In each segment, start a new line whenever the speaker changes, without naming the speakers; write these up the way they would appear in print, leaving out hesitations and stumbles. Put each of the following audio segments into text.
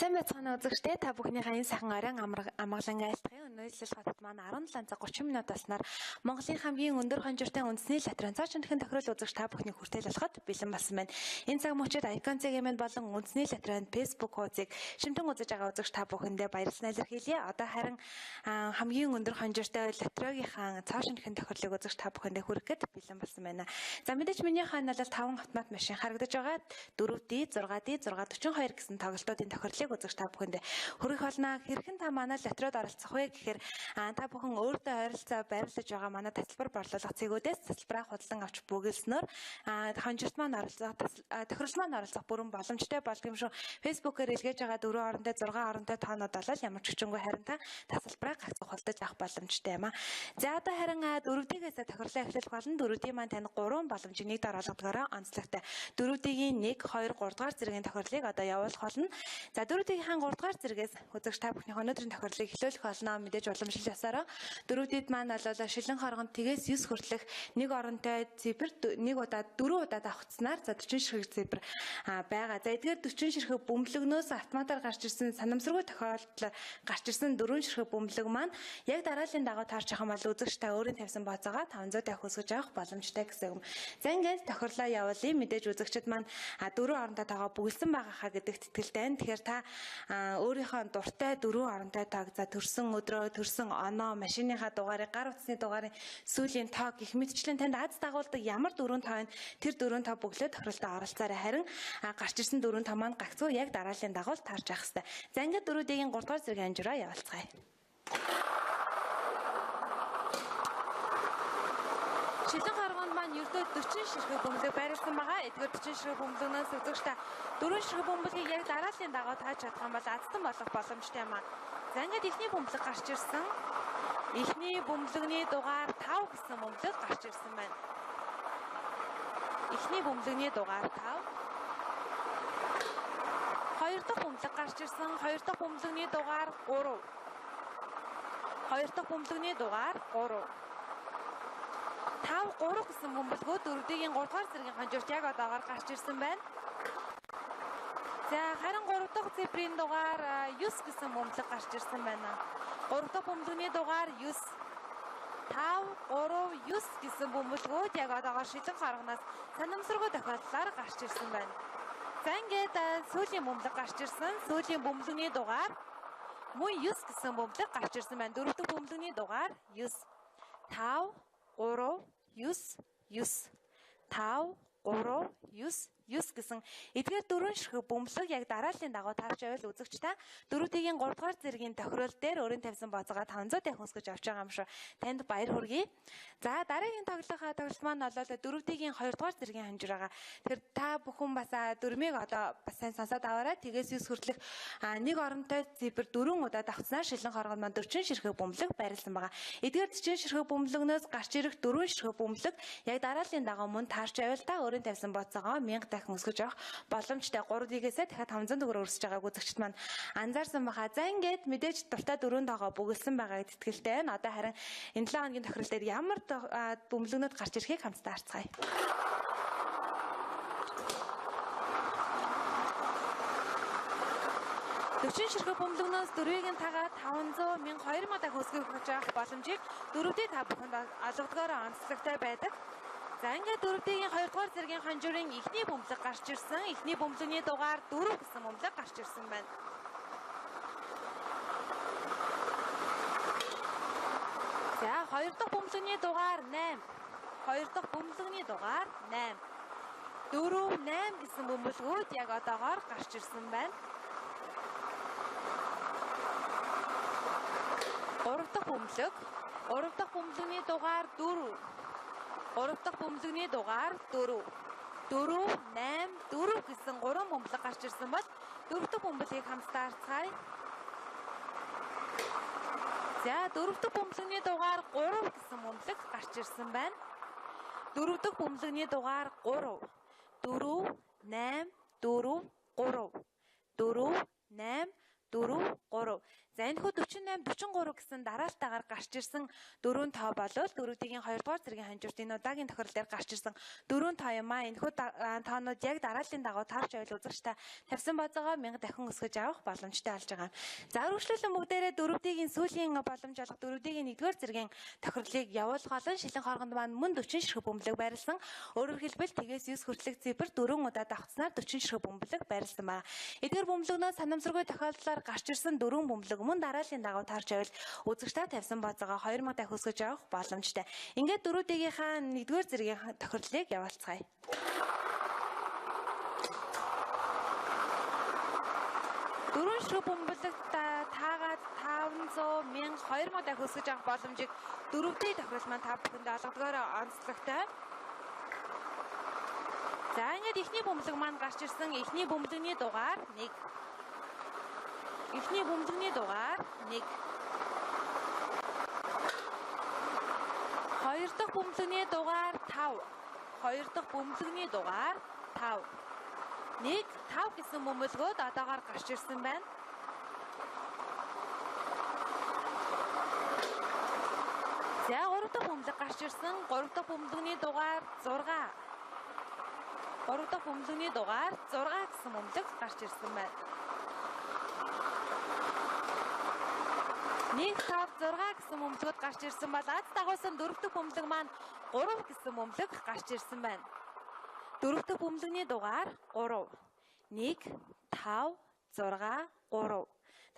Сайн байцгаана үзэгчдээ, та бүхнийхээ энэ сайхан оройн амгалан айлтгая. Өнөөдөр хотод маань 17 цаг 30 минут болсноор Монголын хамгийн өндөр хонжиртой үндэсний лотерейн цоо шинэхэн тохирол үзэгч та бүхний хүртэл болоход бэлэн болсон байна. Энэ цаг мөчид Icon CGM болон үндэсний лотерейн Facebook хуудсыг шимтэн үзэж байгаа үзэгч та бүхэндээ баярлалаа илэрхийлье. Одоо харин хамгийн өндөр хонжиртой лотерейгийнхаа цоо шинэхэн тохирлыг үзэгч та бүхэндээ хүргэхэд бэлэн болсон байна. За мэдээж миний хойно бол 5 автомат машин харагдаж байгаа. 4D, 6D, 642 гэсэн тоглолтуудын тохирлыг үзэгч та бүхэндээ хүргэх болно. Хэрхэн та манай лотерейд оролцох вэ гэхээр та бүхэн өөртөө ойролцоо байрлаж байгаа манай тасалбар борлуулах цэгүүдээс тасалбараа худалдан авч бүгэлснөөр хонжирт маань оролцох, тохирол маань оролцох бүрэн боломжтой болдго юм шүү. Facebook-ээр илгээж байгаа 4 оронтой 6 оронтой тоонууд болол ямар ч хүчингүй харин та тасалбараа гагцах худалдаж авах боломжтой юм а. За одоо харин 4D-гээс тохирлоо эхлүүлэх болно. 4D маань танд 3 боломжийг нэг дор олгодгоороо онцлогтой. 4D-гийн 1, 2, 3 дугаар зэргийн тохирлыг одоо явуулах болно. За 4D-ийн 3 дугаар зэргээс үзэгч та бүхний өнөөдрийн тохирлыг эхлүүлэх болно. Мэдээж уламжлал ёсороо 4D-д маань бол шилэн хоргонд тэгээс 9 хүртэлх нэг оронтой цифр нэг удаа 4 удаа давхцсанаар за 40 ширхэг цифр байгаа. За эдгээр 40 ширхэг бөмбөлгнөөс автоматар гарч ирсэн санамсаргүй тохиолдолд гарч ирсэн 4 ширхэг бөмбөлөг маань яг дарааллын дагуу таарч явах юм бол үзэгч та өөрийн тавьсан бооцоогоо 500 дахь өсгөж авах боломжтой гэсэн юм. За ингээд тохирлоо явуулъя. Мэдээж үзэгчид маань 4 оронтой тоогоо бүгэлсэн байгаа хаа гэдэгт итгэлтэй байна. Тэгэхээр та өөрийнхөө дуртай 4 оронтой тоог за төрсөн өдрөө, төрсөн оноо, машиныхаа дугаарыг, гар утасны дугаарын сүүлийн тоо гэх мэтчлэн танд аз дагуулдаг ямар 4 тоо вэ? Тэр 4 тоо бүглөө тохиролтоо оролцоорой. Харин гарч ирсэн 4 тоо маань гагцгүй яг дарааллын дагуу таарч явах хэрэгтэй. За ингээд 4D-ийн 3 дугаар зэрэг анжираа явуулцгаая. Шилэн хоргонд маань ердөө 40 ширхэг бөмбөлөг байрлсан байгаа. Эдгээр 40 ширхэг бөмбөлгнөөс үзэгч та 4 ширхэг бөмбөлгийг яг дарааллын дагуу тааж чадах юм бол азтан болох боломжтой юм а. За ингээд эхний бөмбөлөг гарч ирсэн. Эхний бөмбөлөгний дугаар 5 гэсэн бөмбөлөг гарч ирсэн байна. Эхний бөмбөлөгний дугаар 5. Хоёр дахь бөмбөлөг гарч ирсэн. Хоёр дахь бөмбөлөгний дугаар 3. Хоёр дахь бөмбөлөгний дугаар 3. 5 3 гэсэн бөмбөлгөө 4D-ийн 3 дугаар зэргийн хонжирт яг одоогоор гарч ирсэн байна. За харин 3 дахь цифрийн дугаар 9 гэсэн бөмбөлөг гарч ирсэн байна. 3 дахь бөмбөлгөний дугаар 9. 5 3 9 гэсэн бөмбөлгүүд яг одоогоор шилэн хоргоноос санамсаргүй тохиолдлоор гарч ирсэн байна. За ингээд сүүлийн бөмбөлөг гарч ирсэн. Сүүлийн бөмбөлгөний дугаар мөн 9 гэсэн бөмбөлөг гарч ирсэн байна. 4 дахь бөмбөлгөний дугаар 9. 5 3 9 9 5 3 9 9 гэсэн эдгээр дөрвөн ширхэг бөмбөлөг яг дарааллын дагуу таарч байвал үзэгч та 4D-ийн 3 дугаар зэргийн тохирол дээр өөрийн тавьсан бооцоогоо 500 дахин өсгөж авч байгаа юм шүү. Танд баяр хүргэе. За дараагийн тоглох тоглолт маань бол 4D-ийн 2 дугаар зэргийн ханжир байгаа. Тэгэхээр та бүхэн бас дөрмийг одоо бас сайн сонсоод аваарай. Тэгээс 9 хүртэлх нэг оронтой цифр 4 удаа давхцсанаар шилэн хоргон маань 40 ширхэг бөмбөлөг байрлсан байгаа. Эдгээр 40 ширхэг бөмбөлгнөөс гарч ирэх 4 ширхэг бөмбөлөг яг дарааллын дагуу мөн таарч байвал та өөрийн тавьсан бооцоогоо 1000 дахин өсгөж авах боломжтой. 3D-гээсээ дахиад 500 төгрөг өрсөж байгааг үзэгчд маань анзаарсан баха. За ингээд мэдээж дуртай дөрөв тоогоо бүгэлсэн байгаа гэдэгт итгэлтэй байна. Одоо харин энэ 7 хоногийн тохирол дээр ямар бөмбөлгнүүд гарч ирэхийг хамтдаа харцгаая. Дөчин ширхэг бөмбөлгнөөс дөрвийг нь тагаад 500 1000 2000 дахин өсгөх авах боломжийг 4D та бүхэнд олгодгоороо онцлогтой байдаг. За ингээд 4D-ийн 2 дугаар зэргийн хонжирын эхний бөмбөлөг гарч ирсэн. Эхний бөмбөлгөний дугаар 4 гэсэн бөмбөлөг гарч ирсэн байна. За 2 дахь бөмбөлгөний дугаар 8. 2 дахь бөмбөлгөний дугаар 8. 4 8 гэсэн бөмбөлгүүд яг одоогоор гарч ирсэн байна. 3 дахь бөмбөлөг. 3 дахь бөмбөлгөний дугаар 4. 3 дахь бөмбөлгөний дугаар 4. 4 8 4 гэсэн 3 бөмбөлөг гарч ирсэн бол 4 дахь бөмбөлгийг хамтдаа харцгаая. За 4 дахь бөмбөлгөний дугаар 3 гэсэн бөмбөлөг гарч ирсэн байна. 4 дахь бөмбөлгөний дугаар 3. 4 8 4 3. 4 8 4 3. За энэхүү 48 43 гэсэн дараалтаагаар гарч ирсэн дөрвөн тоо болвол 4D-ийн 2 дугаар зэргийн хонжирт энэ удаагийн тохирол дээр гарч ирсэн дөрвөн тоо юм аа. Энэхүү тоонууд яг дарааллын дагуу таарч байвал үзэгч та тавьсан базаагаа 1000 дахин өсгөж авах боломжтой болж байгаа. За үргэлжлүүлэн бүгдээрээ 4D-ийн сүүлийн боломж олох 4D-ийн 1-р зэргийн тохирлыг явуулах олон шилэн хоргонд маань мөн 40 ширхэг бөмбөлөг байрлсан. Өөрөөр хэлбэл тэгээс 9 хүртэлх цифр 4 удаа давхцсанаар 40 ширхэг бөмбөлөг байрлсан байна. Эдгээр бөмбөлөгнөөс санамсаргүй тохиолдлоор гарч ирсэн дөрвөн бөмбөлөг мөн дарааллын дагуу таарч байвал үзэгч та тавьсан базаагаа 2000 дахин өсгөж авах боломжтой. Ингээд 4D-гийнхаа 1-р зэргийн тохирлыг явуулцгаая. Дөрвөн ширхэг бөмбөлөгт таагаад 500 1000 2000 дахин өсгөж авах боломжийг 4D тохирол маань та бүхэнд олгодгоороо онцлогтой. За ингээд эхний бөмбөлөг маань гарч ирсэн. Эхний бөмбөлөгний дугаар 1. Эхний бөмбөлөгний дугаар 1. Хоёр дахь бөмбөлөгний дугаар 5. Хоёр дахь бөмбөлөгний дугаар 5. 1 5 гэсэн бөмбөлгөөд одоогоор гарч ирсэн байна. За 3 дахь бөмбөлөг гарч ирсэн. 3 дахь бөмбөлөгний дугаар 6. 3 дахь бөмбөлөгний дугаар 6 гэсэн бөмбөлөг гарч ирсэн байна. 1 5 6 гэсэн бөмбөлгүүд гарч ирсэн бол аз дагуулсан 4 дахь бөмбөлөг маань 3 гэсэн бөмбөлөг гарч ирсэн байна. 4 дахь бөмбөлөгний дугаар 3. 1 5 6 3.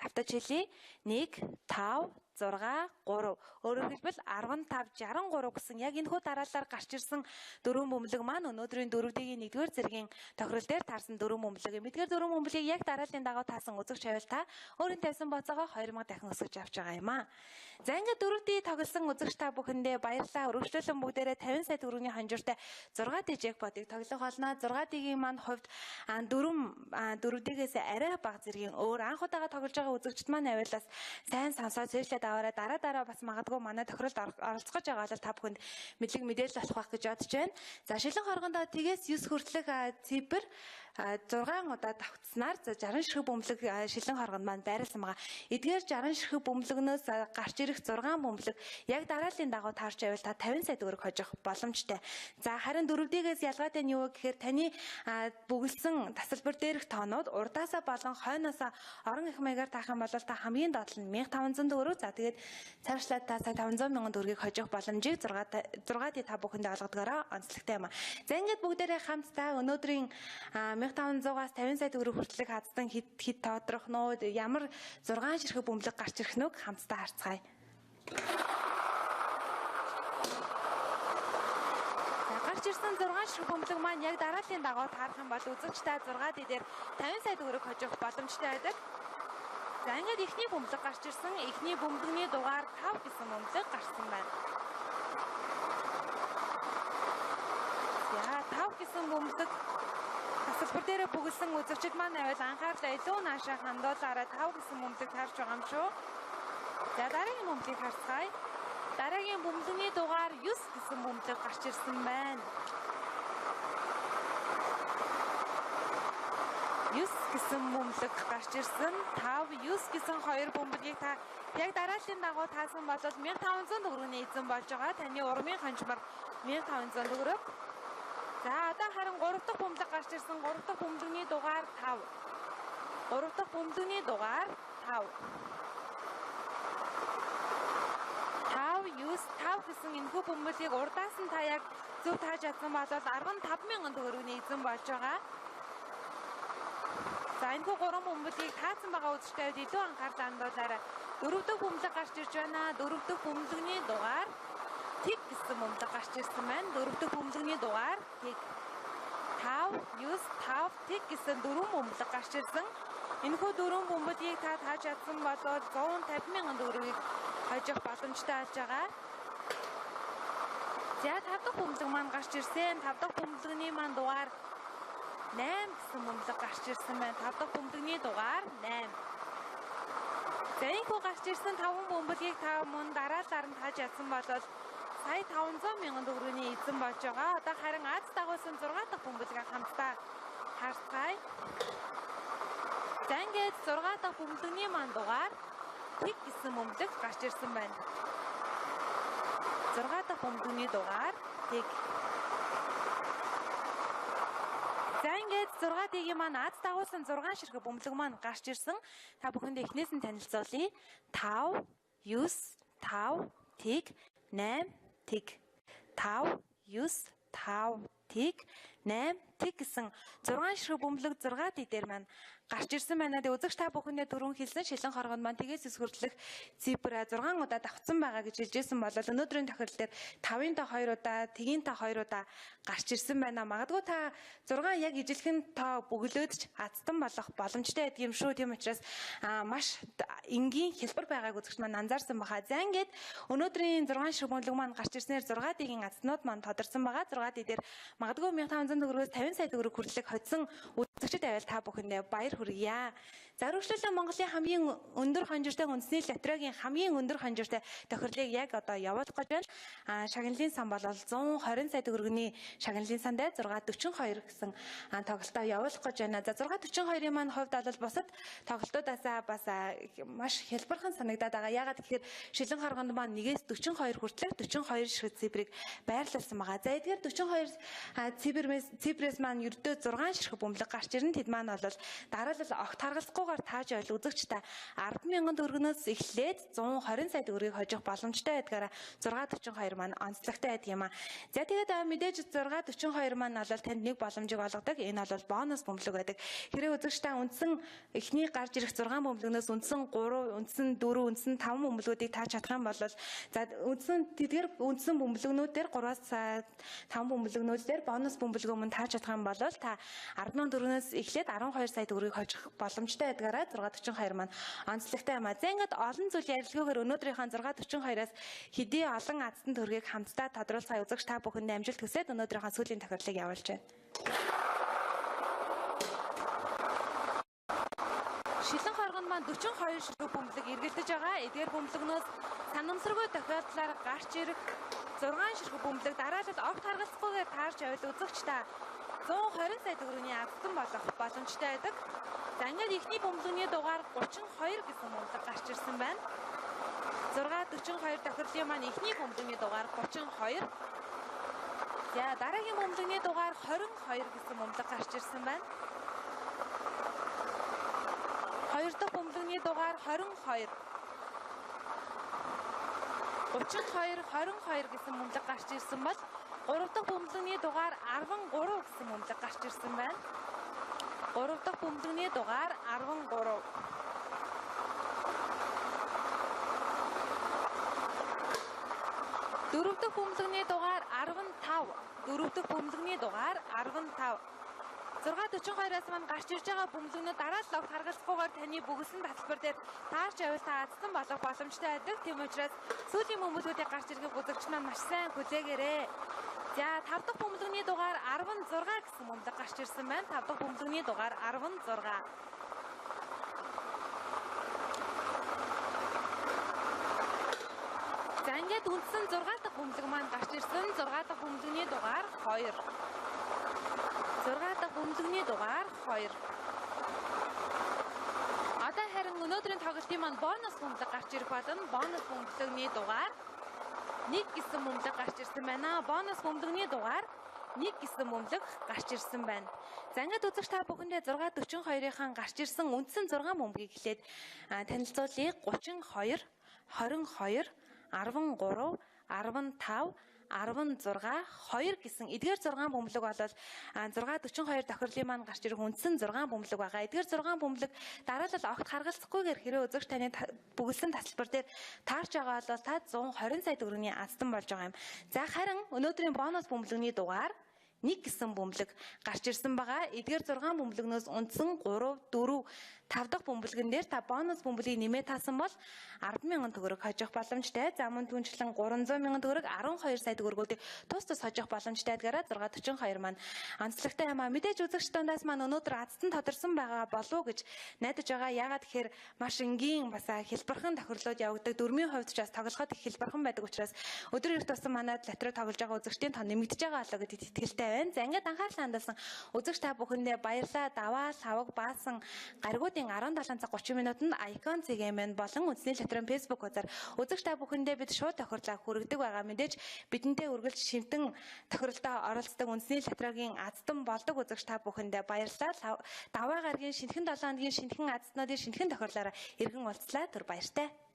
Тавтаж хэлье. 1 5 6 3. Өөрөөр хэлбэл 15 63 гэсэн яг энэхүү дараалалаар гарч ирсэн дөрвөн бөмбөлөг маань өнөөдрийн 4D-ийн 1-р зэргийн тохирол дээр таарсан дөрвөн бөмбөлөг юм. Эдгээр дөрвөн бөмбөлгийг яг дарааллын дагуу таасан үзэгч байвал та өөрийн тавьсан бооцоогоо 2000 дахин өсгөж авч байгаа юм аа. За ингээд 4D тоглосон үзэгч та бүхэндээ баярлалаа. Өргөжлөлөн бүгдээрээ 50 сая төгрөгийн хонжиртой 6D джекпотыг тоглох болно. 6D-ийн маань хувьд 4D-гээс арай бага зэргийн өөр анх удаага тоглож байгаа үзэгчд маань авилаас сайн сонсоод цээжлээд аваарай. Дараа бас магадгүй манай тохиролд оролцох гэж байгаа бол та бүхэнд мэдлэг мэдээлэл болох байх гэж бодож байна. За шилэн хоргондоо тэгээс 9 хүртэлх цифр 6 удаа давтснаар 60 ширхэг бөмбөлөг шилэн хоргонд маань байрлсан байгаа. Эдгээр 60 ширхэг бөмбөлөгнөөс гарч ирэх 6 бөмбөлөг яг дарааллын дагуу таарч байвал та 50 сая төгрөг хожих боломжтой. За харин 4D-гээс ялгаатай нь юу гэхээр таны бөглөсөн тасалбар дээрх тоонууд урдаасаа болон хойноосоо орон их маягаар таах юм бол та хамгийн доод нь 1500 төгрөг. За тэгээд цаашлаад та сая 500 мянган төгрөгийг хожих боломжийг 6D та бүхэндээ олгодгоороо онцлогтой юм а. За ингээд бүгдээрээ хамтдаа өнөөдрийн 1500-аас 50 сая төгрөг хүртэлх хаздан хэд хэд тоодорох нөө ямар 6 ширхэг бөмбөлөг гарч ирэх нүг хамтдаа харцгаая. За гарч ирсэн 6 ширхэг бөмбөлөг маань яг дарааллын дагуу таарах юм бол үзэгч та 6D дээр 50 сая төгрөг хожих боломжтой байдаг. За ингээд эхний бөмбөлөг гарч ирсэн. Эхний бөмбөлөгний дугаар 5 гэсэн бөмбөлөг гарсан байна. За 5 гэсэн бөмбөлөг тасалбар дээрээ бөглөсөн үзэгчид маань байвал анхаарлаа илүү наашаа хандуулаарай. 5 гэсэн бөмбөлөг таарч байгаа юм шүү. За дараагийн бөмбөлгийг харцгаая. Дараагийн бөмбөлөгний дугаар 9 гэсэн бөмбөлөг гарч ирсэн байна. 9 гэсэн бөмбөлөг гарч ирсэн. 5 9 гэсэн хоёр бөмбөлгийг та яг дарааллын дагуу таасан бол 1500 төгрөгийн эзэн болж байгаа. Таны урмын хончмор 1500 төгрөг. За одоо харин 3 дахь бөмбөлөг гарч ирсэн. 3 дахь бөмбөлөгний дугаар 5. 3 дахь бөмбөлөгний дугаар 5. 5 9 5 гэсэн энэхүү бөмбөлгийг урдаас нь та яг зөв тааж чадсан бол 15,000 төгрөгийн эзэн болж байгаа. За энэхүү 3 бөмбөлгийг таацсан байгаа үзэгчдэд илүү анхаарлаа хандуулаарай. 4 дахь бөмбөлөг гарч ирж байна. 4 дахь бөмбөлөгний дугаар тэг гэсэн бөмбөлөг гарч ирсэн байна. 4 дахь бөмбөлөгний дугаар тэг. 5 9 5 тэг гэсэн дөрвөн бөмбөлөг гарч ирсэн. Энэхүү дөрвөн бөмбөлгийг та тааж чадсан бол 150,000 төгрөгийг хожих боломжтой болж байгаа. За 5 дахь бөмбөлөг маань гарч ирсэн. 5 дахь бөмбөлөгний маань дугаар 8 гэсэн бөмбөлөг гарч ирсэн байна. 5 дахь бөмбөлөгний дугаар 8. За энэхүү гарч ирсэн 5 бөмбөлгийг та мөн дараалалаар нь тааж чадсан бол сая 500,000 төгрөгийн эзэн болж байгаа. Одоо харин аз дагуулсан 6 дахь бөмбөлгийг хамтдаа харцгаая. За ингээд 6 дахь бөмбөлөгний маань дугаар Тэг гэсэн бөмбөлөг гарч ирсэн байна. 6 дахь бөмбөлөгний дугаар тэг. За ингээд 6 дэгийн маань аз дагуулсан 6 ширхэг бөмбөлөг маань гарч ирсэн. Та бүхэндээ эхнээс нь танилцуулъя. 5 9 5 тэг 8 тэг. 5 9 5 тэг 8 тэг гэсэн 6 ширхэг бөмбөлөг 6 д дээр маань гарч ирсэн байна. Тэгээ үзэгч та бүхэндээ түрүүн хэлсэн шилэн хоргонд маань тэгээс 9 хүртэлх цифр 6 удаа давхцсан байгаа гэж хэлжсэн бол өнөөдрийн тохиолдол дээр 5-ын та 2 удаа, 1-ийн та 2 удаа гарч ирсэн байна. Магадгүй та 6 яг ижилхэн тоо бөглөөд ч азтан болох боломжтой байдаг юм шүү. Тийм учраас маш энгийн хэлбэр байгааг үзэгч маань анзаарсан баха. За ингээд өнөөдрийн 6 ширхэг бөмбөлөг маань гарч ирснээр 6 д-ийн азтнууд маань тодорсон байгаа. 6 д дээр магадгүй 1500 төгрөгөөс 50 сая төгрөг хүртэлх хоцсон үзэгчид байвал та бүхэндээ баяр хүргье. За үргэлжлүүлэн Монголын хамгийн өндөр хонжиртой үндэсний лотерейгийн хамгийн өндөр хонжиртой тохирлыг яг одоо явуулах гэж байна. Шагналын сан бол 120 сая төгрөгийн шагналын сандаа 642 гэсэн тоглолтоо явуулах гэж байна. За 642-ийн маань хувьд бол бусад тоглолтуудаасаа бас маш хялбархан санагдаад байгаа. Яагаад гэхээр шилэн хоргонд маань 1-ээс 42 хүртэлх 42 ширхэг цифрийг байрлуулсан байгаа. За эдгээр 42 цифрээс маань ердөө 6 ширхэг бөмбөлөг гарч ирнэ. Тэд маань бол дараалал огт харгалзахгүйгээр тааж байл үзэгч та 10,000 төгрөгнөөс эхлээд 120 сая төгрөгийг хожих боломжтой байдгаараа 642 маань онцлогтой байдаг юм а. За тэгээд мэдээж 642 маань бол танд нэг боломжийг олгодог. Энэ бол бонус бөмбөлөг байдаг. Хэрэг үзэгч та үндсэн эхний гарч ирэх 6 бөмбөлгнөөс үндсэн 3, үндсэн 4, үндсэн 5 бөмбөлгүүдийг тааж чадах юм бол за үндсэн тэдгээр үндсэн бөмбөлгнүүдээр 3-аас 5 бөмбөлгнүүд дээр бонус бөмбөлгөө мөн тааж чадах юм бол та 10,000 төгрөгнөөс эхлээд 12 сая төгрөгийг хожих боломжтой байдгаараа 642 маань онцлогтой юм а. За ингээд олон зүйл ярилцлагаар өнөөдрийнхөө 642-аас хэдий олон азтан төгрөгийг хамтдаа тодруулцгаа үзэгч та бүхэндээ амжилт хүсээд өнөөдрийнхөө сүүлийн тохиолдлыг явуулж байна. Шилэн хоргонд маань 42 ширхэг бөмбөлөг эргэлдэж байгаа. Эдгээр бөмбөлгнөөс санамсаргүй тохиолдлоор гарч ирэх 6 ширхэг бөмбөлөг дараалал огт харгалзахгүйгээр таарч авил үзэгч та 120 сая төгрөгийн азтан болох боломжтой байдаг. За ингээд эхний бөмбөлгөний дугаар 32 гэсэн бөмбөлөг гарч ирсэн байна. 642 тохирлын маань эхний бөмбөлгөний дугаар 32. За дараагийн бөмбөлгөний дугаар 22 гэсэн бөмбөлөг гарч ирсэн байна. Хоёр дахь бөмбөлгөний дугаар 22. 32 22 гэсэн бөмбөлөг гарч ирсэн бол гурав дахь бөмбөлгөний дугаар 13 гэсэн бөмбөлөг гарч ирсэн байна. Гурав дахь бөмбөлгөний дугаар 13. Дөрөв дэх бөмбөлгөний дугаар 15. Дөрөв дэх бөмбөлгөний дугаар 15. 642-аас маань гарч ирж байгаа бөмбөлгөнүүд дараалал огт харгалзахгүйгээр таны бөглөсөн тасалбар дээр таарч авил та азтан болох боломжтой байдаг. Тийм учраас сүүлийн бөмбөлгүүдийг гарч ирэхийг үзэгч маань маш сайн хүлээгээрэй. За 5 дахь бөмбөлгөний дугаар 16 гэсэн бөмбөлөг гарч ирсэн байна. 5 дахь бөмбөлгөний дугаар 16. За ингээд үндсэн 6 дахь бөмбөлөг маань гарч ирсэн. 6 дахь бөмбөлгөний дугаар 2. 6 дахь бөмбөлгөний дугаар 2. Одоо харин өнөөдрийн тоглолтын маань бонус бөмбөлөг гарч ирэх болно. Бонус бөмбөлгөний дугаар 1 гэсэн бөмбөлөг гарч ирсэн байна. Бонус бөмбөлгөний дугаар 1 гэсэн бөмбөлөг гарч ирсэн байна. За ингээд үзэгч та бүхэндээ 642-ийн гарч ирсэн үндсэн 6 бөмбөгийг эхлээд танилцуулъя. 32, 22, 13, 15, 16, 2 гэсэн эдгээр 6 бөмбөлөг бол 642 тохирлын маань гарч ирэх үндсэн 6 бөмбөлөг байгаа. Эдгээр 6 бөмбөлөг дараалал огт харгалзахгүйгээр хэрэг үзэгч таны бөглөсөн тасалбар дээр таарч байгаа бол та 120 сая төгрөгийн азтан болж байгаа юм. За харин өнөөдрийн бонус бөмбөлгөний дугаар 1 гэсэн бөмбөлөг гарч ирсэн байгаа. Эдгээр 6 бөмбөлгнөөс үндсэн 3, 4, 5 дахь бөмбөлгөн дээр та бонус бөмбөлгийг нэмээ таасан бол 10,000 төгрөг хожих боломжтой. За мөн түнчлэн 300,000 төгрөг, 12 сая төгрөгүүдийг тус тус хожих боломжтой гэдгээрээ 642 маань онцлогтой юм а. Мэдээж үзэгч дундаас маань өнөөдөр азтан тодорсон байгаа болов уу гэж найдаж байгаа. Яагаад гэхээр маш энгийн бас хэлбэрхэн тохирлууд явагддаг. Дөрмийн хувьд ч бас тоглоход их хэлбэрхэн байдаг учраас өдөр ирэх тусам манайд лотерей тоглож байгаа үзэгчдийн тоо нэмэгдэж байгаа болоо гэдэгт итгэлтэй итгэлтэй байна. За, ингээд анхаарлаа хандуулсан үзэгч та бүхэндээ баярлалаа. Даваа, Лхавг, Баасан гаригуудын 17 цаг 30 минутанд Icon CGM болон үндэсний лотерейн Facebook хуудасаар үзэгч та бүхэндээ бид шууд тохирлоо хүргэдэг байгаа. Мэдээж бидэнтэй үргэлж шимтэн тохиролдоо оролцдог үндэсний лотерейн азтан болдог үзэгч та бүхэндээ баярлалаа. Даваа гарагийн шинэхэн 7 хоногийн шинэхэн азтнуудын шинэхэн тохирлоороо эргэн уулзлаа. Түр баяртай.